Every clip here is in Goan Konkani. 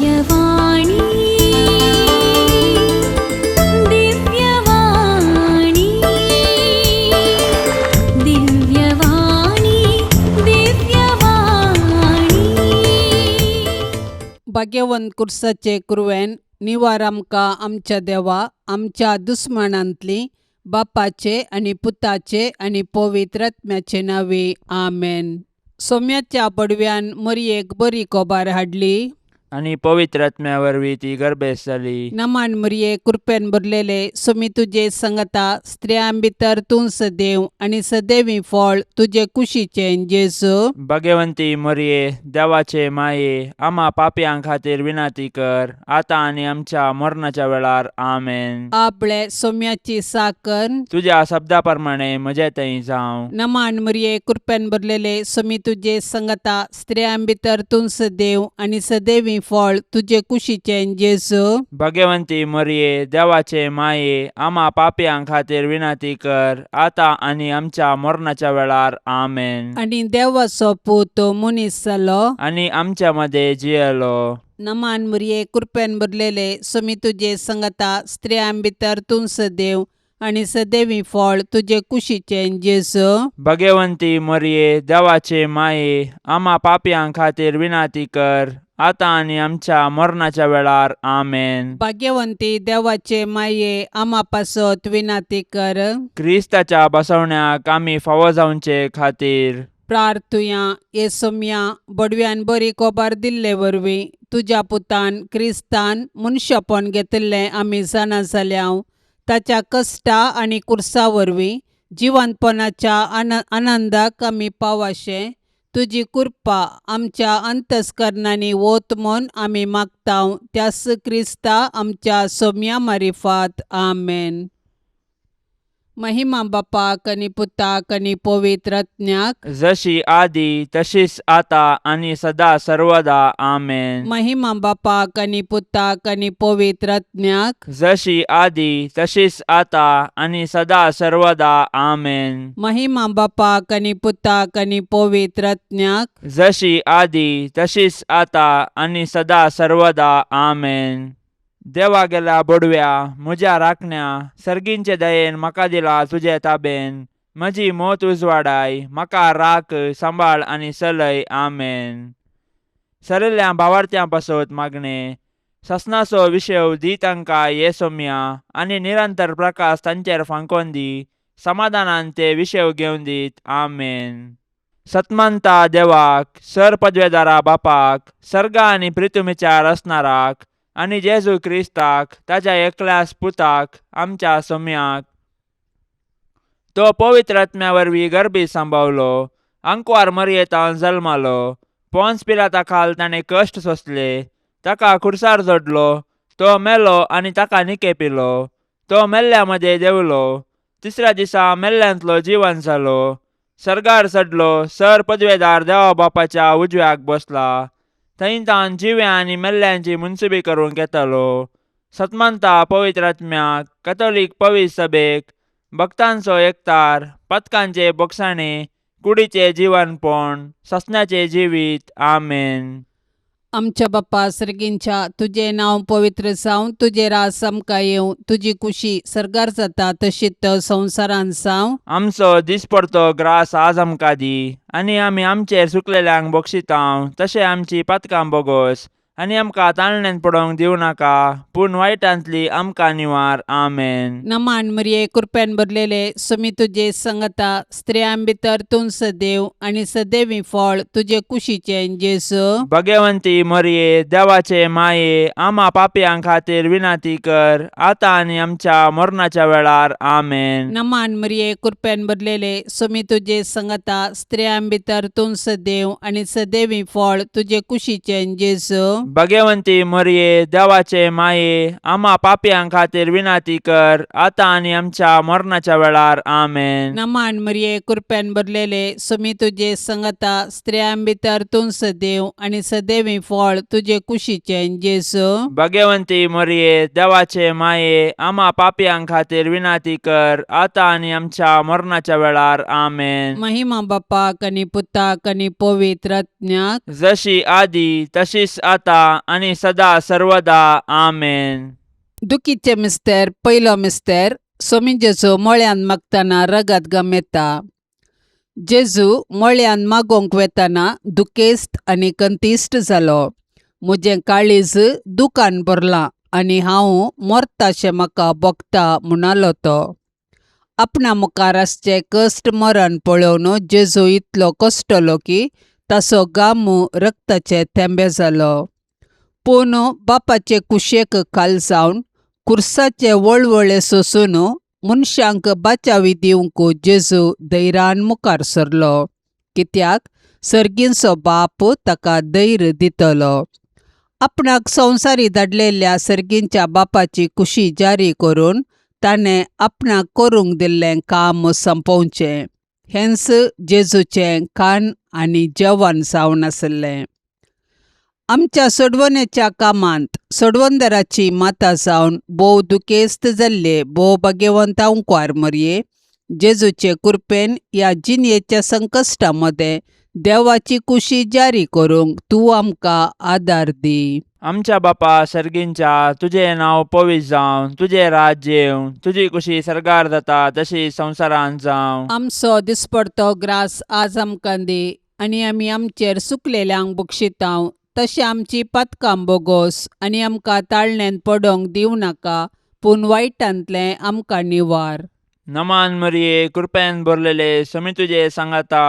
दिव्यवाणी, दिव्यवाणी, दिव्यवाणी, दिव्यवाणी. भाग्यवंत कुर्साचे कुरवेन निवार आमकां आमच्या देवा आमच्या दुस्मानांतली बापाचे आनी पुताचे आनी पवित्र आत्म्याचे नांवे आमेन. सोम्याच्या पडव्यान मरयेक बरी कोबार हाडली. आनी पवित्र आत्म्या वरवीं ती गर्भेस्त जाली. नमान मरये, कृपेन भरलेले, सोमी तुजे संगता, स्त्रियां भितर तूं सदैव आनी सदैवी फळ तुजे कुशीचें जेजू. भगवंती मरये, देवाचे माये, आमा पापयां खातीर विनंती कर, आतां आनी आमच्या मरणाच्या वेळार. आमेन. आपले सोम्याची साकर. तुज्या शब्दा प्रमाणे म्हजे थंय जावं. नमान मरये, कृपेन भरलेले, सोमी तुजे संगता, स्त्रियां भितर तूं सदैव आनी सदैवी फळ तुजे कुशीचें जेजू. भगवंती मरये, देवाचे माये, आमा पापयां खातीर विनंती कर, आतां आनी आमच्या मरणाच्या वेळार. आमेन. आनी देवाचो पूत मनीस जालो. आनी आमच्या मदें जियेलो. नमान मरये, कृपेन भरलेले, सोमी तुजे संगता, स्त्रियां भितर तूं सदैव आनी सदैवी फळ तुजे कुशीचें जेजू. भगवंती मरये, देवाचे माये, आमा पापयां खातीर विनंती कर, आतां आनी आमच्या मरणाच्या वेळार. आमेन. भाग्यवंती देवाचे माये, आमा पासत विनंती कर. क्रिस्ताच्या बसवण्याक आमी फावो जावचे खातीर. प्रार्थुया. ये सोम्या, बडव्यान बरी कोबार दिल्ले वरवीं तुज्या पुतान क्रिस्तान मनशापण घेतिल्लें आमी जाणा जाल्या. ताच्या कश्टा आनी कुर्सा वरवीं जिवंतपणाच्या आनंदाक आमी पावाशें तुजी कृपा आमच्या अंतस्करणांनी वत म्हूण आमी मागता, त्यास क्रिस्ता आमच्या सोम्या मारिफात. आमेन. महिमा बापाक आनी पुताक आनी पवित्र आत्म्याक. जशी आदी तशीच आता आनी सदा सर्वदा. आमेन. महिमा बापाक आनी पुताक आनी पवित्र आत्म्याक. जशी आदी तशीच आता आनी सदा सर्वदा. आमेन. महिमा बापाक आनी पुताक आनी पवित्र आत्म्याक. जशी आदी तशीच आता आनी सदा सर्वदा. आमेन. देवा गेल्या बोडव्या, म्हज्या राखण्या, सर्गींचे दयेन म्हाका दिला तुजे ताबेन. म्हजी मोत उजवाडाय, म्हाका राख, सांबाळ आनी चलय. आमेन. सरिल्ल्या भावार्थ्यां पासत मागणें. ससनाचो विशय दी तांकां ये सोम्या, आनी निरंतर प्रकाश तांचेर फांकोन दी. समाधानान ते विशय घेवन दीत. आमेन. सतमंता देवाक, सर पदवेदारा बापाक, सर्गा आनी प्रितुमीच्या रचणाराक, आनी जेजू क्रिस्ताक, ताज्या एकल्याच पुताक, आमच्या सोम्याक, तो पवित्र आत्म्या वरवीं गर्भी सांबावलो, आंकवार मरयेतान जल्मालो, पोन्स पिलाता खाल ताणें कश्ट सोंसले, ताका खुर्सार जोडलो, तो मेलो आनी ताका निकेपिलो, तो मेल्ल्या मदें देंवलो, तिसऱ्या दिसा मेल्ल्यांतलो जिवन जालो, सर्गार चडलो, सर पदवेदार देवा बापाच्या उजव्याक बसला, थंय तान जिव्या आनी मेल्ल्यांची मुनसुबी करूंक येतालो. सतमंता पवित्र आत्म्याक, कथोलीक पवित्र सभेक, भक्तांचो एकतार, पथकांचे बोगसाणे, कुडीचे जिवनपण, ससण्याचे जिवीत. आमेन. आमच्या बाप्पा सर्गींच्या, तुजें नांव पवित्र जावं, तुजें राज आमकां येवं, तुजी कुशी सर्गार जाता तशीच संवसारांत जावं. आमचो दिसपडतो ग्रास आज आमकां दी, आनी आमी आमचेर सुकलेल्यांक बक्षितांव तशें आमची पातकां बोगोस, आनी आमकां ताळण्यान पडोवंक दिवं नाका, पूण वायटांतली आमकां निवार. आमेन. नमान मरिये, कृपेन भरलेले, सुमी तुजे संगता, स्त्रियां भितर तूं सदैव आनी सदैवी फळ तुजे कुशीचें जेजू. भगवंती मरिये, देवाचे माये, आमा पापयां खातीर विनंती कर, आतां आनी आमच्या मरणाच्या वेळार. आमेन. नमान मरिये, कृपेन भरलेले, सुमी तुजे संगता, स्त्रियां भितर तूं सदैव आनी सदैवी फळ तुजे कुशीचें जेजू. भगवंती मरिये, देवाचे माये, आमा पापयां खातीर विनंती कर, आतां आनी आमच्या मरणाच्या वेळार. आमेन. नमान मरिये, कृपेन भरलेले, सुमी तुजे संगता, स्त्रियां भितर तूं सदैव आनी सदैवी फळ तुजे कुशीचें जेजू. भगवंती मरिये, देवाचे माये, आमा पापयां खातीर विनंती कर, आतां आनी आमच्या मरणाच्या वेळार. आमेन. महिमा बापाक आनी पुताक आनी पवित्र आत्म्याक. जशी आदी तशीच आता आतां आनी सदा सर्वदा आमेन. दुखीचे मिस्तेर पयलो मिस्तेर सोमी जेजू मळ्यान मागतना रगत गमेता. जेजू मळ्यान मागोवंक वेतना दुखेस्त आनी कंतिश्ट जालो. म्हजें काळीज दुकान भरलां आनी हांव मरताशें म्हाका भोगता म्हणालो तो. आपणा मुखार आसचें कश्ट मरण पळोवन जेजू इतलो कश्टलो की ताचो गामू रक्ताचे थेंबे जालो. पूण बापाचे कुशेक खाल जावन खुर्साचे वळवळे सोसून मनशांक बाचावी दिवंक जेजू धैर्यान मुखार सरलो, कित्याक सर्गींचो बाप ताका धैर्य दितलो. आपणाक संवसारी धाडलेल्या सर्गींच्या बापाची कुशी जारी करून ताणें आपणाक करूंक दिल्लें काम सोंपोवचें हेंच जेजूचें खाण आनी जेवण जावन आसलें. आमच्या सोडवणेच्या कामांत सोडवणदाराची माता जावन भोव दुखेस्त जाल्ले भोव भाग्यवंत अंकवार मरये जेजूचे कृपेन ह्या जिणेच्या संकश्टा मदें देवाची कुशी जारी करूंक तूं आमकां आदार दी. आमच्या बापा सर्गींच्या, तुजें नांव पवित्र जावं, तुजें राज्य येवं, तुजी कुशी सर्गार जाता तशी संवसारांत जावं. आमचो दिसपडतो ग्रास आज आमकां दी आनी आमी आमचेर सुकलेल्यांक बक्षितांव तशें आमची पातकां बोगोस आनी आमकां ताळण्यांत पडोंक दिवं नाका, पूण वायटांतलें आमकां निवार. नमान मरिये, कृपेन भरलेले, समी तुजे सांगाता,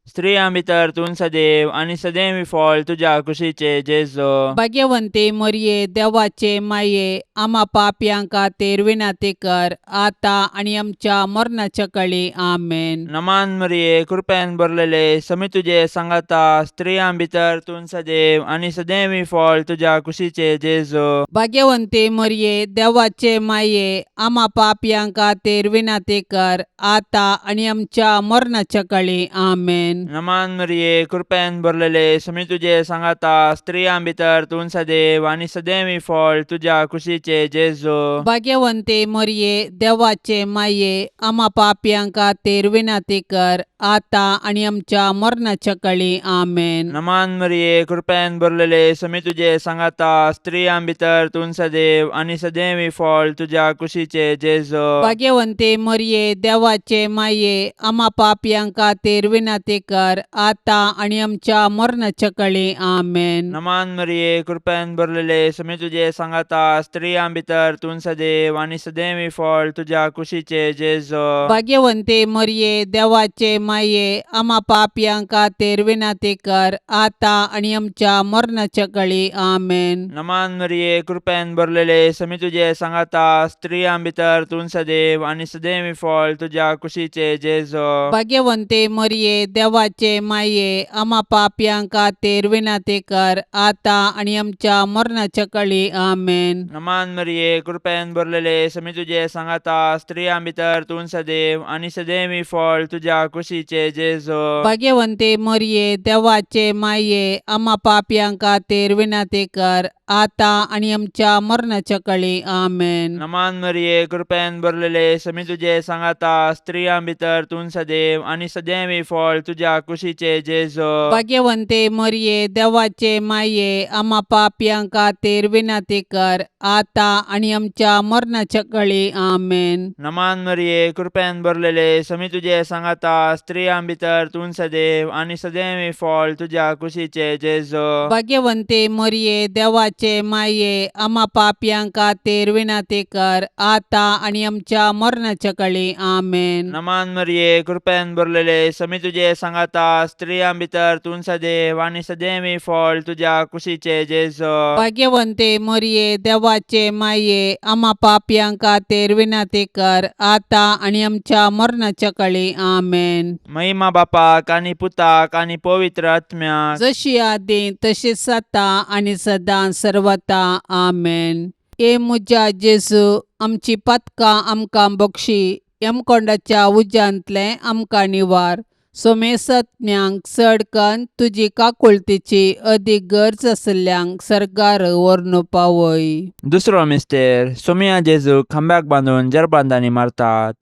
स्त्रियां भितर तूं सदैव आनी सदैव फळ तुज्या कुशीचे जेजू. भाग्यवंती मरये, देवाचे माये, आमा पापयां खातीर विनंती कर आतां आनी आमच्या मरणाच्या कळी. आमेन. नमान मरिये, कृपेन भरलेले, समी तुजे सांगाता, स्त्रियां भितर तूं सदैव आनी सदैव फळ तुज्या कुशीचे जेजू. भाग्यवंती मरये, देवाचे माये, आमा पापयां खातीर विनंती कर आतां आनी आमच्या मरणाच्या कळी. आमेन. नमान मरिये, कृपेन भरलेले, समी तुजे सांगाता, स्त्रियां भितर तूं सदैव आनी सदैव फळ तुज्या कुशीचे जेजू. भाग्यवंती मरये, देवाचे माये, आमा पापयां खातीर विनंती कर आतां आनी आमच्या मरणाच्या कळी. आमेन. नमान मरिये, कृपेन भरलेले, समी तुजे सांगाता, स्त्रियां भितर तूं सदैव आनी सदैव फळ तुज्या कुशीचे जेजू. भाग्यवंती मरये, देवाचे माये, आमा पापयां खातीर विनंती कर आतां आनी आमच्या मरणाच्या कळी. आमेन. नमान मरिये, कृपेन भरलेले, समी तुजे सांगाता, स्त्रियां भितर तूं सदैव आनी सदैव फळ तुज्या कुशीचे जेजू. भाग्यवंती मरये, देवाचे माये, आमा पापयां खातीर विनंती कर आतां आनी आमच्या मरणाच्या कळी. आमेन. नमान मरिये, कृपेन भरलेले, समी तुजे सांगाता, स्त्रियां भितर तूं सदैव आनी सदैव फळ तुज्या कुशीचे जेजू. भाग्यवंती मरये, देवाचे माये, आमा पापयां खातीर विनंती कर आतां आनी आमच्या मरणाच्या कळी. आमेन. नमान मरिये, कृपेन भरलेले, समी तुजे सांगाता, स्त्रियां भितर तूं सदैव आनी सदैव फळ तुज्या कुशीचे जेजू. भाग्यवंती मरये, देवाचे माये, आमा पापयां खातीर विनंती कर आतां आनी आमच्या मरणाच्या कळी. आमेन. नमान मरिये, कृपेन भरलेले, समी तुजे सांगाता, स्त्रियां भितर तूं सदैव आनी सदैव फळ तुज्या कुशीचे जेजू. भाग्यवंती मरये, देवाचे माये, आमा पापयां खातीर विनंती कर आतां आनी आमच्या मरणाच्या कळी. आमेन. नमान मरिये, कृपेन भरलेले, समी तुजे सांगाता, स्त्रियां भितर तूं सदैव आनी सदैव फळ तुज्या कुशीचे जेजू. भाग्यवंती मरये, देवाचे माये, आमा पापयां खातीर विनंती कर आतां आनी आमच्या मरणाच्या कळी. आमेन. नमान मरिये, कृपेन भरलेले, समी तुजे सांगाता, स्त्रियां भितर तूं सदैव आनी सदैव फळ तुज्या कुशीचे जेजू. भाग्यवंती मरये, देवाचे माये, आमा पापयां खातीर विनंती कर आतां आनी आमच्या मरणाच्या कळी. आमेन. महिमा बापाक आनी पुताक आनी पवित्र आत्म्याक, जशी आदी तशीच आतां आनी सदां सर्वता. आमेन. ए म्हज्या जेजू, आमची पातकां आमकां बक्षी, यमकोंडाच्या उज्यांतलें आमकां निवार, सोमेसत्म्यांक चड कन्न तुजी काकुळतीची अदीक गरज आशिल्ल्यांक सर्गार व्हरून पावय. दुसरो मिस्तेर सोमिया जेजूक खांब्याक बांदून जरबांदांनी मारतात.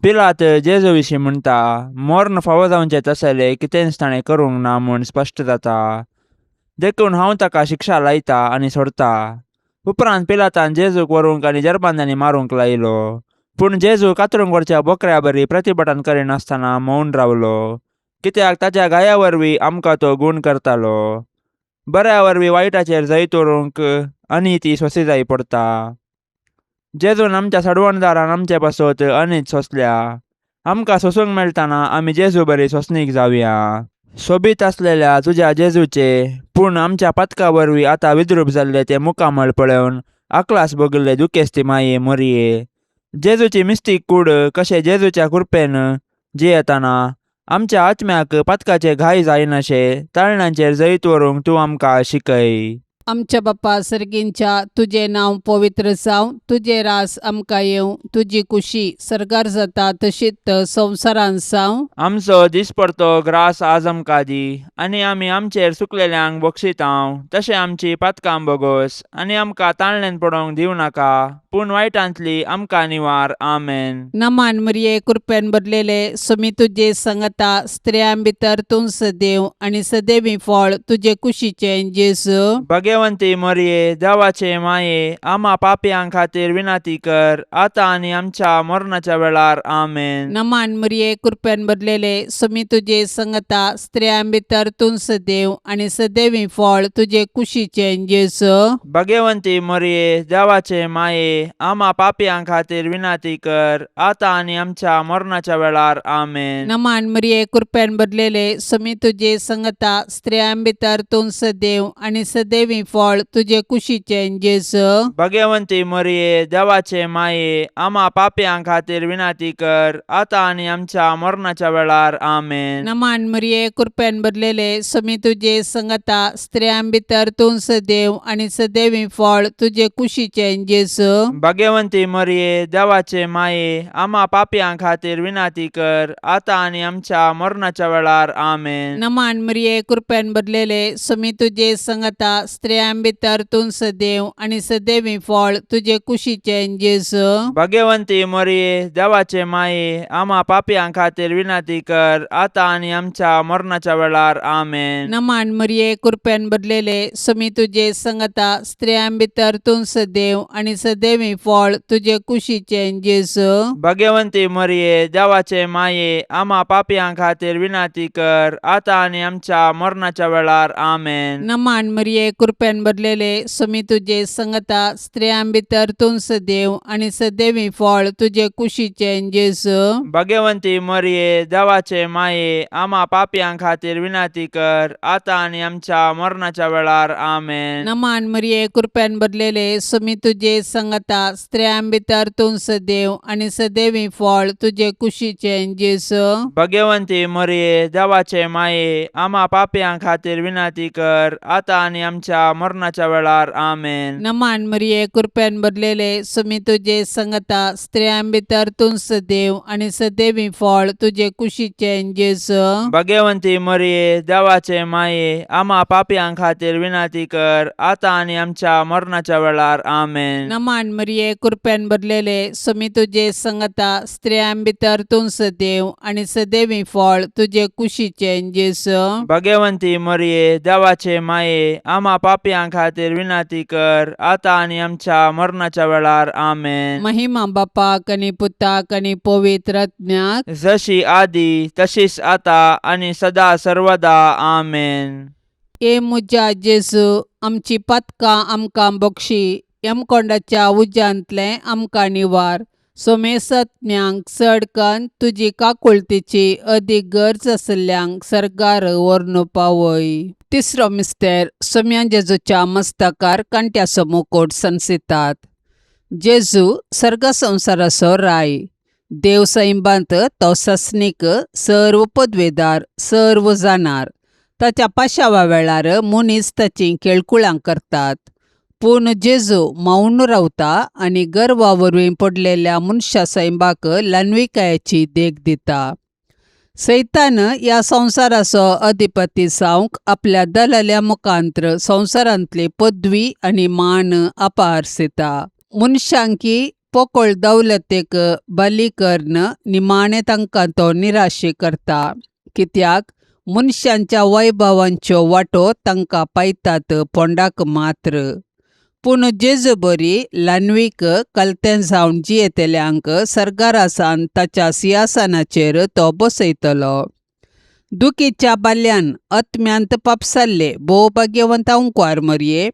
पिलात जेजू विशीं म्हणटा, मर्ण फावो जावचें तसलें कितेंच ताणें करूंक ना म्हूण स्पश्ट जाता. देखून हांव ताका शिक्षा लायता आनी सोडता. उपरांत पिलातान जेजूक व्हरूंक आनी जरबांदांनी मारूंक लायलो. पूण जेजू कातरूंक व्हरच्या बोकऱ्या बरी प्रतिभटन करिनासतना मौन रावलो, कित्याक ताच्या गाया वरवीं आमकां तो गूण करतालो. बऱ्या वरवीं वायटाचेर जैत व्हरूंक आनी ती सोंसी जाय पडता. जेजून आमच्या सडवणदारान आमचे पासत अनीत सोंसल्या. आमकां सोंसूंक मेळटना आमी जेजू बरी सोंसणीक जावया. सोबीत आसलेल्या तुज्या जेजूचे पूण आमच्या पातका वरवीं आतां विद्रूप जाल्ले ते मुखामळ पळोवन आकलास भोगिल्ले दुखेस्ती माये मोरये, जेजूची मिस्तीक कूड कशें जेजूच्या कृपेन जियेतना आमच्या आत्म्याक पातकाचे घाय जायनाशे ताळणांचेर जैत व्हरूंक तूं आमकां शिकय. आमच्या बापा सर्गींच्या, तुजें नांव पवित्र जावं, तुजें रास आमकां येवं, तुजी कुशी सर्गार जाता तशीच संवसारांत जावं. आमचो दिसपडतो ग्रास आज आमकां दी, आनी आमी आमचेर चुकलेल्यांक बक्षितांव तशें आमची पातकां बोगोस, आनी आमकां ताळणेन पडोवंक दिवं नाका, पूण वायटांतली आमकां निवार. आमेन. नमान मरिये, कृपेन भरलेले, सुमी तुजे संगता, स्त्रियां भितर तूं सदैव आनी सदैवी फळ तुजे कुशीचें जेजू. भगवंती मोरये, देवाचे माये, आमा पापयां खातीर विनंती कर, आतां आनी आमच्या मरणाच्या वेळार. आमेन. नमान मरिये, कृपेन भरलेले, सुमी तुजे संगता, स्त्रियां भितर तूं सदैव आनी सदैवी फळ तुजे कुशीचें जेजू. भगवंती मोरये, देवाचे माये, आमा पापयां खातीर विनंती कर, आतां आनी आमच्या मरणाच्या वेळार. आमेन. नमान मरिये, कृपेन भरलेले, सुमी तुजे संगता, स्त्रियां भितर तूं सदैव आनी सदैवी फळ तुजे कुशीचें जेजू. भगवंती मोरये, देवाचे माये, आमा पापयां खातीर विनंती कर, आतां आनी आमच्या मरणाच्या वेळार. आमेन. नमान मरिये, कृपेन भरलेले, सुमी तुजे संगता, स्त्रियां भितर तूं सदैव आनी सदैवी फळ तुजे कुशीचें जेजू. भगवंती मोरये, देवाचे माये, आमा पापयां खातीर विनंती कर, आतां आनी आमच्या मरणाच्या वेळार. आमेन. नमान मरिये, कृपेन भरलेले, सुमी तुजे संगता, स्त्रियां भितर तूं सदैव आनी सदैवी फळ तुजे कुशीचें जेजू. भगवंती मोरये, देवाचे माये, आमा पापयां खातीर विनंती कर, आतां आनी आमच्या मरणाच्या वेळार. आमेन. नमान मरिये, कृपेन भरलेले, सुमी तुजे संगता, स्त्रियां भितर तूं सदैव आनी सदैवी फळ तुजे कुशीचें जेजू. भगवंती मोरये, देवाचे माये, आमा पापयां खातीर विनंती कर, आतां आनी आमच्या मरणाच्या वेळार. आमेन. नमान मरिये, कृपेन भरलेले, सुमी तुजे संगता, स्त्रियां भितर तूं सदैव आनी सदैवी फळ तुजे कुशीचें जेजू. भगवंती मोरये, देवाचे माये, आमा पापयां खातीर विनंती कर, आतां आनी आमच्या मरणाच्या वेळार. आमेन. नमान मरिये, कृपेन भरलेले, सुमी तुजे संगता, स्त्रियां भितर तूं सदैव आनी सदैवी फळ तुजे कुशीचें जेजू. भगवंती मोरये, देवाचे माये, आमा पापयां खातीर विनंती कर, आतां आनी आमच्या मरणाच्या वेळार. आमेन. नमान मरिये, कृपेन भरलेले, सुमी तुजे संगता, स्त्रियां भितर तूं सदैव आनी सदैवी फळ तुजे कुशीचें जेजू. भगवंती मोरये, देवाचे माये, आमा पापयां खातीर विनंती कर, आतां आनी आमच्या मरणाच्या वेळार. आमेन. नमान मरिये, कृपेन भरलेले, सुमी तुजे संगता, स्त्रियां भितर तूं सदैव आनी सदैवी फळ तुजे कुशीचें जेजू. भगवंती मोरये, देवाचे माये, आमा पापयां खातीर विनंती कर, आतां आनी आमच्या मरणाच्या वेळार. आमेन. महिमा बापाक आनी पुताक आनी पवित्र आत्म्याक, जशी आदी तशीच आता आनी सदा सर्वदा. आमेन. ए म्हज्या जेजू, आमची पातकां आमकां बक्षी, यमकोंडाच्या उज्यांतलें आमकां निवार, सोमेसत्म्यांक चड कन्न तुजी काकुळतीची अदीक गरज आशिल्ल्यांक सर्गार व्हरून पावय. तिसरो मिस्तेर, सोम्या जेजूच्या मस्तकार कांट्याचो मुकोट सनसितात. जेजू सर्ग संवसाराचो राय, देव सैंबांत तो सस्नीक, सर्व पदवेदार, सर्व जाणार. ताच्या पाशावा वेळार मनीस ताचीं खेळकुळां करतात, पूण जेजू मौन रावता आनी गर्वा वरवीं पडलेल्या मनशा सैंबाक ल्हानविकायेची देख दिता. सैतान ह्या संवसाराचो अधिपती जावंक आपल्या दलाल्या मुखांत्र संवसारांतली पदवी आनी मान अपारसिता. मनशांकी पोकळ दौलतेक बली करून निमाणें तांकां तो निराशी करता, कित्याक मनशांच्या वैभवांच्यो वाटो तांकां पायतात पोंडाक मात्र. पूण जेजू बरी ल्हानवीक कलतें जावन जियेतल्यांक सर्गारासान ताच्या सिंहासनाचेर तो बसयतलो. दुखीच्या बाल्यान आत्म्यांत पापसाल्ले भोव भाग्यवंत अंकवार मरये,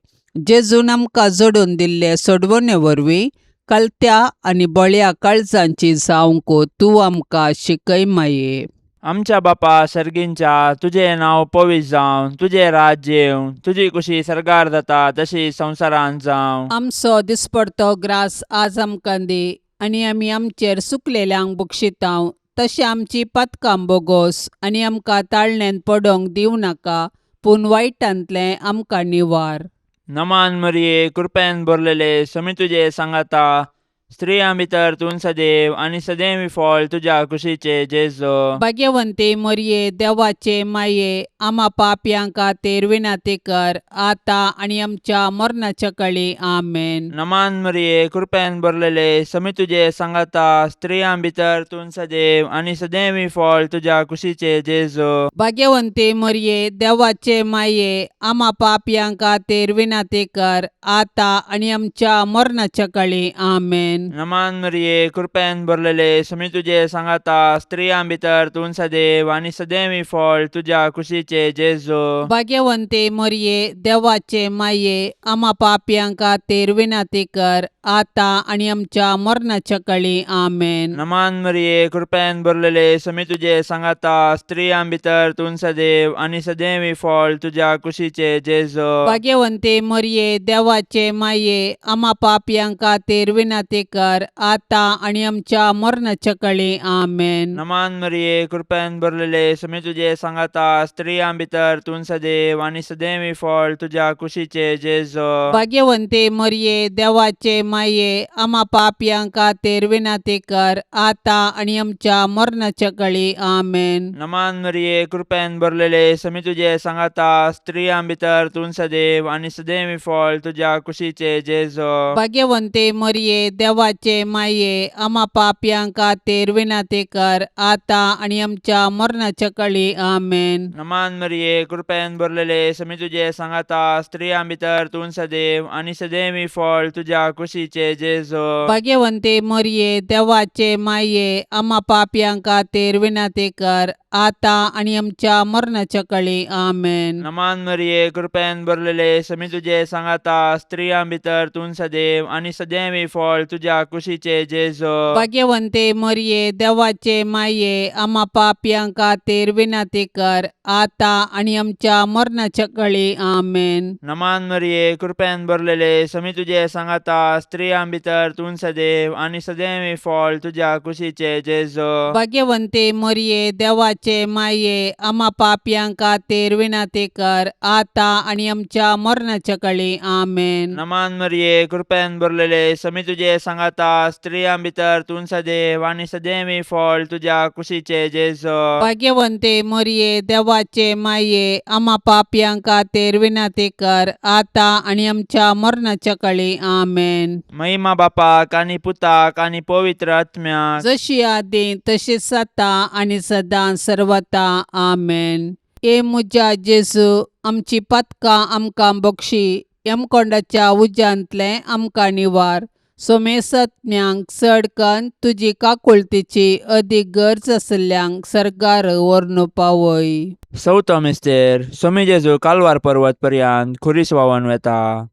जेजून आमकां जोडून दिल्ले सोडवणे वरवीं कलत्या आनी बळ्या काळजांची जावंक तूं आमकां शिकय माये. आमच्या बापा सर्गींच्या, तुजें नांव पवित्र जावं, तुजें राज्य येवं, तुजी कुशी सर्गार जाता तशी संवसारांत जावं. आमचो दिसपडतो ग्रास आज आमकां दी आनी आमी आमचेर सुकलेल्यांक बक्षितांव तशें आमची पातकां बोगोस आनी आमकां ताळण्यांत पडोंक दिवं नाका, पूण वायटांतलें आमकां निवार. नमान मरिये, कृपेन भरलेले, समी तुजे सांगाता, स्त्रियां भितर तूं सदैव आनी सदैव फळ तुज्या कुशीचे जेजो. भाग्यवंती मरये, देवाचे माये, आमा पापयां खातीर विनंती कर आतां आनी आमच्या मरणाच्या कळी. आमेन. नमान मरिये, कृपेन भरलेले, समी तुजे सांगाता, स्त्रियां भितर तूं सदैव आनी सदैव फळ तुज्या कुशीचे जेजो. भाग्यवंती मरये, देवाचे माये, आमा पापयां खातीर विनंती कर आतां आनी आमच्या मरणाच्या कळी. आमेन. नमान मरिये, कृपेन भरलेले, समी तुजे सांगाता, स्त्रियां भितर तूं सदैव आनी सदैव फळ तुज्या कुशीचे जेजो. भाग्यवंती मरये, देवाचे माये, आमा पापयां खातीर विनंती कर आतां आनी आमच्या मरणाच्या कळी. आमेन. नमान मरिये, कृपेन भरलेले, समी तुजे सांगाता, स्त्रियां भितर तूं सदैव आनी सदैव फळ तुज्या कुशीचे जेजो. भाग्यवंती मरये, देवाचे माये, आमा पापयां खातीर विनंती कर आतां आनी आमच्या मरणाच्या कळी. आमेन. नमान मरिये, कृपेन भरलेले, समी तुजे सांगाता, स्त्रियां भितर तूं सदैव आनी सदैव फळ तुज्या कुशीचे जेजो. भाग्यवंती मरये, देवाचे माये, आमा पापयां खातीर विनंती कर आतां आनी आमच्या मरणाच्या कळी. आमेन. नमान मरिये, कृपेन भरलेले, समी तुजे सांगाता, स्त्रियां भितर तूं सदैव आनी सदैव फळ तुज्या कुशीचे जेजो. भाग्यवंती मरये, देवाचे माये, आमा पापयां खातीर विनंती कर आतां आनी आमच्या मरणाच्या कळी. आमेन. नमान मरिये, कृपेन भरलेले, समी तुजे सांगाता, स्त्रियां भितर तूं सदैव आनी सदैव फळ तुज्या कुशीचे जेजो. भाग्यवंती मरये, देवाचे माये, आमा पापयां खातीर विनंती कर आतां आनी आमच्या मरणाच्या कळी. आमेन. नमान मरिये, कृपेन भरलेले, समी तुजे सांगाता, स्त्रियां भितर तूं सदैव आनी सदैव फळ तुज्या कुशीचे जेजो. भाग्यवंती मरये, देवाचे माये, आमा पापयां खातीर विनंती कर आतां आनी आमच्या मरणाच्या कळी. आमेन. नमान मरिये, कृपेन भरलेले, समी तुजे सांगाता, स्त्रियां भितर तूं सदैव आनी सदैव फळ तुज्या कुशीचे जेजो. भाग्यवंती मरये, देवाचे माये, आमा पापयां खातीर विनंती कर आतां आनी आमच्या मरणाच्या कळी. आमेन. नमान मरिये, कृपेन भरलेले, समी तुजे सांगाता, स्त्रियां भितर तूं सदैव आनी सदैव फळ तुज्या कुशीचे जेजो. भाग्यवंती मरये, देवाचे माये, आमा पापयां खातीर विनंती कर आतां आनी आमच्या मरणाच्या कळी. आमेन. महिमा बापाक आनी पुताक आनी पवित्र आत्म्याक, जशी आदी तशीच आतां आनी सदां सर्वता. आमेन. ए म्हज्या जेजू, आमची पातकां आमकां बक्षी, यमकोंडाच्या उज्यांतलें आमकां निवार, सोमेसत्म्यांक चड कन्न तुजी काकुळतीची अदीक गरज आशिल्ल्यांक सर्गार व्हरून पावय. चवथो मिस्तेर. सोमी जेजू कालवार पर्वत पर्यंत खुरीस व्हांवन वेता.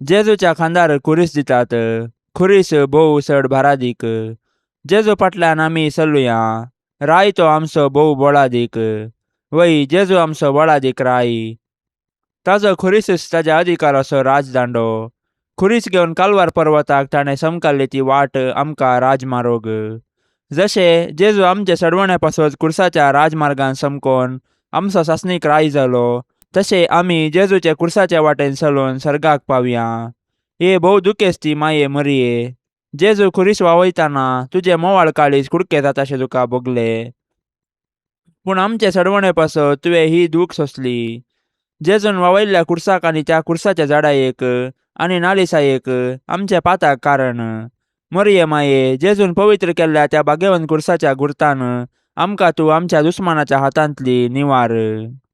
जेजूच्या खांदार खुरीस दितात. खुरीस भोव चड भारादीक. जेजू फाटल्यान आमी चलुया. राय तो आमचो भोव बळादीक. वय, जेजू आमचो बळादीक राय. ताजो खुरीसच ताज्या अधिकाराचो राजदांडो. खुरीस घेवन कालवार पर्वताक ताणें समकाल्ली ती वाट आमकां राजमारोग. जशें जेजू आमचे सडवणे पासत कुर्साच्या राजमार्गान समकोन आमचो सासणीक राय जालो, तशें आमी जेजूचे कुर्साच्या वाटेन चलून सर्गाक पावया. हे भोव दुखेस्ती माये मरिये, जेजू खुरीस वावयतना तुजें मोवाळ काळीज कुडके जाताशें तुका भोगलें. पूण आमचे सडवणे पासत तुवें ही दूख सोंसली. जेजून वावयल्ल्या कुर्साक आनी त्या कुर्साच्या झाडायेक आनी नालिसायेक आमच्या पाताक कारण. मरिये माये, जेजून पवित्र केल्ल्या त्या भाग्यवंत कुर्साच्या गुर्तान आमकां तूं आमच्या दुस्मानाच्या हातांतली निवार.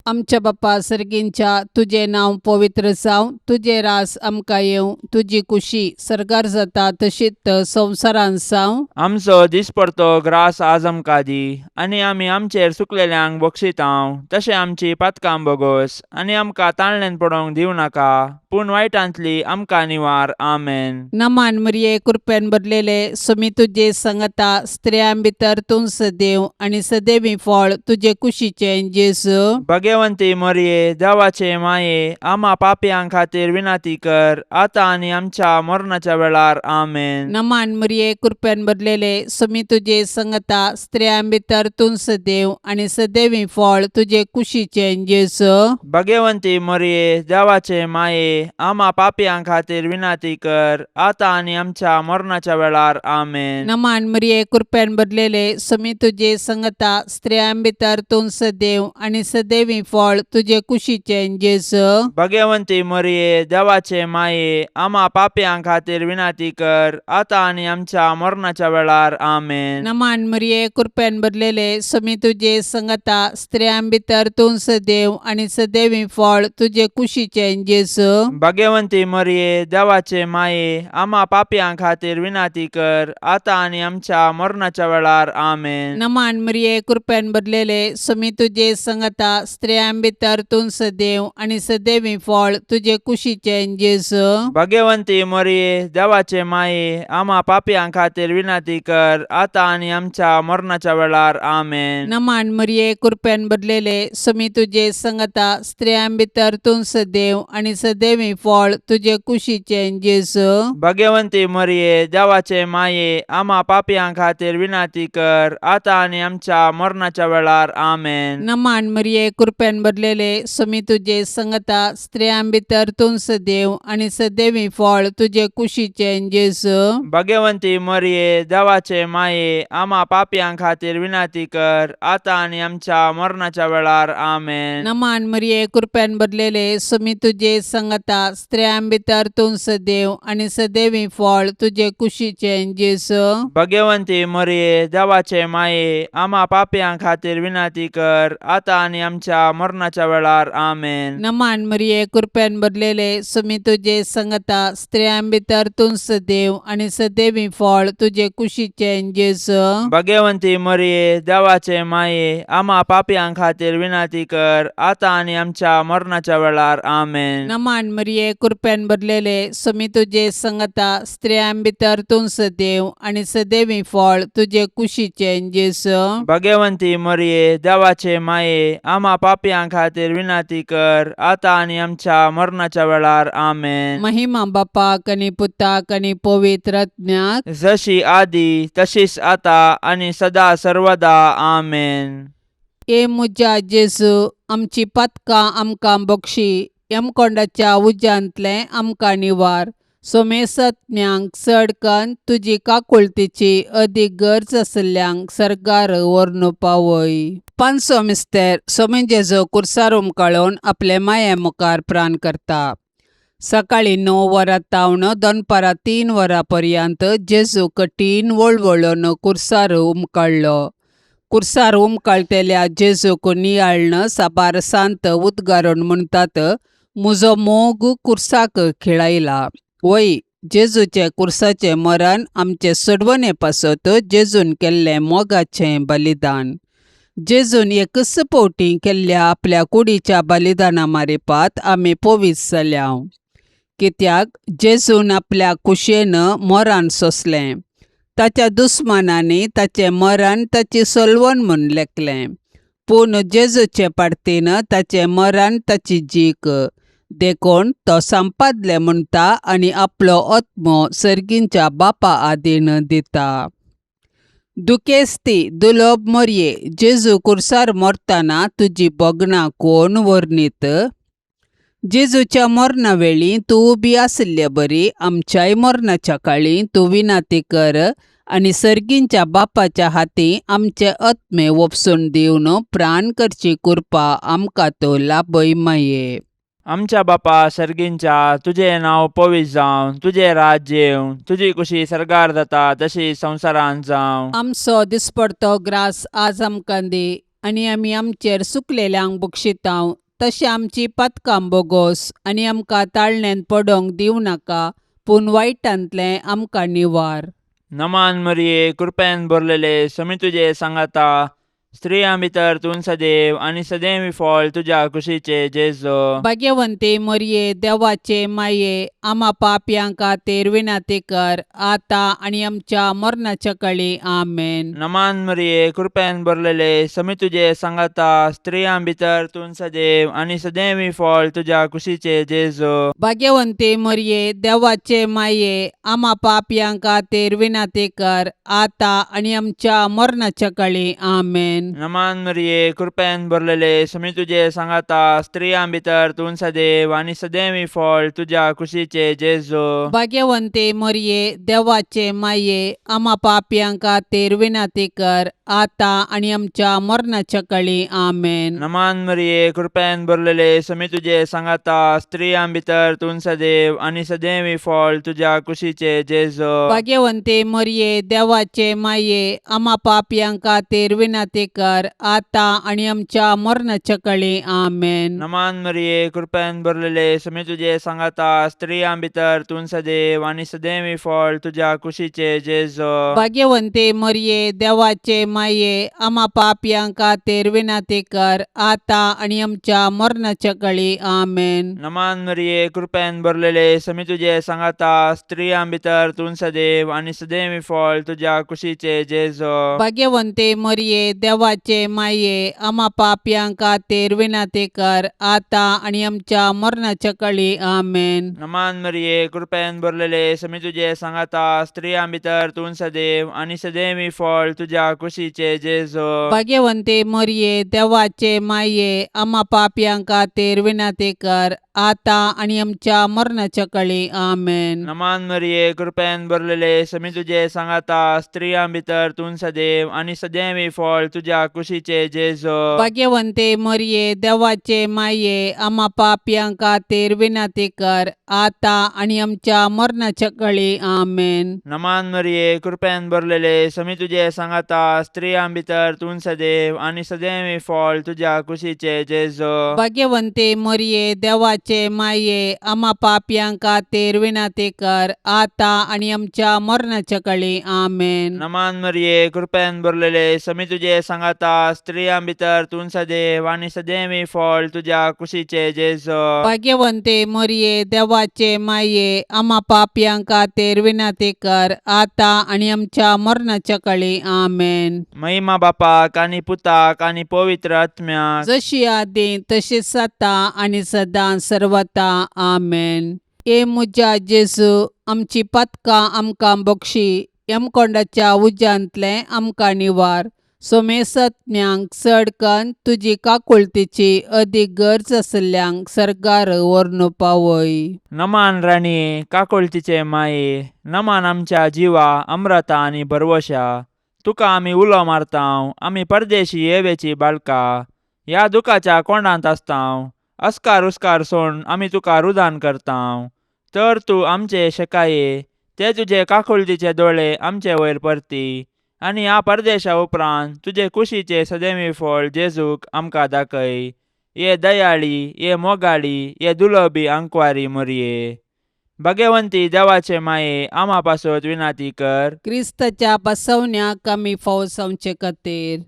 आमच्या बापा सर्गींच्या तुजें नांव पवित्र जावं, तुजें रास आमकां येवं, तुजी कुशी सर्गार जाता तशीच संवसारांत जावं. आमचो दिसपडतो ग्रास आज आमकां दी आनी आमी आमचेर चुकलेल्यांक बक्षितांव तशें आमची पातकां बोगोस आनी आमकां ताळण्यान पडोवंक दिवं नाका पूण वायटांतली आमकां निवार. आमेन. नमान मरिये, कृपेन भरलेले, सुमी तुजे संगता, स्त्रियां भितर तूं सदैव आनी सदैवी फळ तुजे कुशीचें जेजू. भगवंती मरिये, देवाचे माये, आमा पापयां खातीर विनंती कर आतां आनी आमच्या मरणाच्या वेळार. आमेन. नमान मरिये, कृपेन भरलेले, सुमी तुजे संगता, स्त्रियां भितर तूं सदैव आनी सदैवी फळ तुजे कुशीचें जेजू. भगवंती मरिये, देवाचे माये, आमा पापयां खातीर विनंती कर आतां आनी आमच्या मरणाच्या वेळार. आमेन. नमान मरिये, कृपेन भरलेले, सुमी तुजे संगता, स्त्रियां भितर तूं सदैव आनी सदैवी फळ तुजे कुशीचें जेजू. भगवंती मरिये, देवाचे माये, आमा पापयां खातीर विनंती कर आतां आनी आमच्या मरणाच्या वेळार. आमेन. नमान मरिये, कृपेन भरलेले, सुमी तुजे संगता, स्त्रियां भितर तूं सदैव आनी सदैवी फळ तुजे कुशीचें जेजू. भगवंती मरिये, देवाचे माये, आमा पापयां खातीर विनंती कर आतां आनी आमच्या मरणाच्या वेळार. आमेन. नमान मरिये, कृपेन भरलेले, सुमी तुजे संगता, स्त्रियां भितर तूं सदैव आनी सदैवी फळ तुजे कुशीचें जेजू. भगवंती मरिये, देवाचे माये, आमा पापयां खातीर विनंती कर आतां आनी आमच्या मरणाच्या वेळार. आमेन. नमान मरिये, कृपेन भरलेले, सुमी तुजे संगता, स्त्रियां भितर तूं सदैव आनी सदैवी फळ तुजे कुशीचें जेजू. भगवंती मरिये, देवाचे माये, आमा पापयां खातीर विनंती कर आतां आनी आमच्या मरणाच्या वेळार. आमेन. नमान मरिये, कृपेन भरलेले, सुमी तुजे संगता, स्त्रियां भितर तूं सदैव आनी सदैवी फळ तुजे कुशीचें जेजू. भगवंती मरिये, देवाचे माये, आमा पापयां खातीर विनंती कर आतां आनी आमच्या मरणाच्या वेळार. आमेन. नमान मरिये, कृपेन भरलेले, सुमी तुजे संगता, स्त्रियां भितर तूं सदैव आनी सदैवी फळ तुजे कुशीचें जेजू. भगवंती मरिये, देवाचे माये, आमा पापयां खातीर विनंती कर आतां आनी आमच्या मरणाच्या वेळार. आमेन. नमान मरिये, कृपेन भरलेले, सुमी तुजे संगता, स्त्रियां भितर तूं सदैव आनी सदैवी फळ तुजे कुशीचें जेजू. भगवंती मरिये, देवाचे माये, आमा पापयां खातीर विनंती कर आतां आनी आमच्या मरणाच्या वेळार. आमेन. नमान मरिये, कृपेन भरलेले, सुमी तुजे संगता, स्त्रियां भितर तूं सदैव आनी सदैवी फळ तुजे कुशीचें जेजू. भगवंती मरिये, देवाचे माये, आमा पापयां खातीर विनंती कर आतां आनी आमच्या मरणाच्या वेळार. आमेन. महिमा बापाक आनी पुताक आनी पवित्र आत्म्याक. जशी आदी तशीच आता आनी सदा सर्वदा. आमेन. ए म्हज्या जेजू, आमची पातकां आमकां बक्षी, यमकोंडाच्या उज्यांतलें आमकां निवार, सोमेसत्म्यांक चड कन्न तुजी काकुळतीची अदीक गरज आशिल्ल्यांक सर्गार व्हरून पावय. पांचवो मिस्तेर, सोमे जेजू कुर्सार उमकाळून आपले माये मुखार प्राण करता. सकाळीं 9 वरां तावन दनपारां 3 वरां पर्यंत जेजू कठीण वळवळून कुर्सार उमकाळ्ळो. कुर्सार उमकाळटेल्या जेजूक नियाळ्न साबार सांत उद्गारून म्हणटात, म्हजो मोग कुर्साक खिळायला. वय, जेजूचें कुर्साचें मरण आमचे सोडवणे पासत जेजून केल्लें मोगाचें बलिदान. जेजून एकच फावटी केल्ल्या आपल्या कुडीच्या बलिदाना मारिपात आमी पवित्र जाल्या, कित्याक जेजून आपल्या कुशेन मरण सोंसलें. ताच्या दुस्मानांनी ताचें मरण ताची सलवण म्हूण लेखलें, पूण जेजूचे पार्तीन ताचें मरण ताची जीक, देखून तो संपादलें म्हणटा आनी आपलो आत्मो सर्गींच्या बापा आदीन दिता. दुखेस्ती दुलोब मोरये, जेजू कुर्सार मरतना तुजी भोगणां कोण वर्णीत? जेजूच्या मरणा वेळी तूं उबी आशिल्ले बरी आमच्याय मरणाच्या काळी तूं विनाती कर आनी सर्गींच्या बापाच्या हाती आमचे आत्मे वपसून दिवन प्राण करची कृपा आमकां तो लाभय माये. आमच्या बापा सर्गींच्या तुजें नांव पवित्र जावं, तुजें राज्य येवं, तुजी कुशी सर्गार जाता तशी संवसारांत जावं. आमचो दिसपडतो ग्रास आज आमकां दी आनी आमी आमचेर सुकलेल्यांक बक्षितांव तशें आमची पातकां बोगोस आनी आमकां ताळण्यांत पडोंक दिवं नाका पूण वायटांतलें आमकां निवार. नमान मरिये, कृपेन भरलेले, समी तुजे सांगाता, स्त्रियां भितर तूं सदैव आनी सदैव फळ तुज्या कुशीचे जेजो. भाग्यवंती मरये, देवाचे माये, आमा पापयां खातीर विनंती कर आतां आनी आमच्या मरणाच्या कळी. आमेन. नमान मरिये, कृपेन भरलेले, समी तुजे सांगाता, स्त्रियां भितर तूं सदैव आनी सदैव फळ तुज्या कुशीचे जेजो. भाग्यवंती मरये, देवाचे माये, आमा पापयां खातीर विनंती कर आतां आनी आमच्या मरणाच्या कळी. आमेन. नमान मरिये, कृपेन भरलेले, समी तुजे सांगाता, स्त्रियां भितर तूं सदैव आनी सदैव फळ तुज्या कुशीचे जेजो. भाग्यवंती मरये, देवाचे माये, आमा पापयां खातीर विनंती कर आतां आनी आमच्या मरणाच्या कळी. आमेन. नमान मरिये, कृपेन भरलेले, समी तुजे सांगाता, स्त्रियां भितर तूं सदैव आनी सदैव फळ तुज्या कुशीचे जेजो. भाग्यवंती मरये, देवाचे माये, आमा पापयां खातीर विनंती कर आतां आनी आमच्या मरणाच्या कळी. आमेन. नमान मरिये, कृपेन भरलेले, समी तुजे सांगाता, स्त्रियां भितर तूं सदैव आनी सदैव फळ तुज्या कुशीचे जेजो. भाग्यवंती मरये, देवाचे माये, आमा पापयां खातीर विनंती कर आतां आनी आमच्या मरणाच्या कळी. आमेन. नमान मरिये, कृपेन भरलेले, समी तुजे सांगाता, स्त्रियां भितर तूं सदैव आनी सदैव फळ तुज्या कुशीचे जेजो. भाग्यवंती मरये, देवाचे माये, आमा पापयां खातीर विनंती कर आतां आनी आमच्या मरणाच्या कळी. आमेन. नमान मरिये, कृपेन भरलेले, समी तुजे सांगाता, स्त्रियां भितर तूं सदैव आनी सदैव फळ तुज्या कुशीचे जेजो. भाग्यवंती मरये, देवाचे माये, आमा पापयां खातीर विनंती कर आतां आनी आमच्या मरणाच्या कळी. आमेन. नमान मरिये, कृपेन भरलेले, समी तुजे सांगाता, स्त्रियां भितर तूं सदैव आनी सदैव फळ तुज्या कुशीचे जेजो. भाग्यवंती मरये, देवाचे माये, आमा पापयां खातीर विनंती कर आतां आनी आमच्या मरणाच्या कळी. आमेन. नमान मरिये, कृपेन भरलेले, समी तुजे सांगाता, स्त्रियां भितर तूं सदैव आनी सदैव फळ तुज्या कुशीचे जेजो. भाग्यवंती मरये, देवाचे माये, आमा पापयां खातीर विनंती कर आतां आनी आमच्या मरणाच्या कळी. आमेन. नमान मरिये, कृपेन भरलेले, समी तुजे सांगाता, स्त्रियां भितर तूं सदैव आनी सदैव फळ तुज्या कुशीचे जेजो. भाग्यवंती मरये, देवाचे माये, आमा पापयां खातीर विनंती कर आतां आनी आमच्या मरणाच्या कळी. आमेन. महिमा बापाक आनी पुताक आनी पवित्र आत्म्याक, जशी आदी तशीच आतां आनी सदां सर्वता. आमेन. ए म्हज्या जेजू, आमची पातकां आमकां बक्षी, यमकोंडाच्या उज्यांतलें आमकां निवार, सोमेसत्म्यांक चड कन्न तुजी काकुळतीची अदीक गरज आशिल्ल्यांक सर्गार व्हरून पावय. नमान राणये, काकुळतीचे माये, नमान आमच्या जिवा अम्रता आनी भरवशा, तुका आमी उलो मारतांव, आमी परदेशी येवेची बाळका, ह्या दुखाच्या कोंडांत आसतांव, अस्कार उस्कार सोड आमी तुका रुदान करतांव, तर तूं आमचे शेकाये ते तुजे काकुळतीचे दोळे आमचे वयर परती आनी ह्या परदेशा उपरांत तुजे कुशीचे सदैवी फळ जेजूक आमकां दाखय. ये दयाळी, ये मोगाळी, ये दुलबी आंकवारी मोरये, भाग्यवंती देवाचे माये, आमा पासत विनाती कर. क्रिस्ताच्या बसवण्याक आमी फावो जावचे खातीर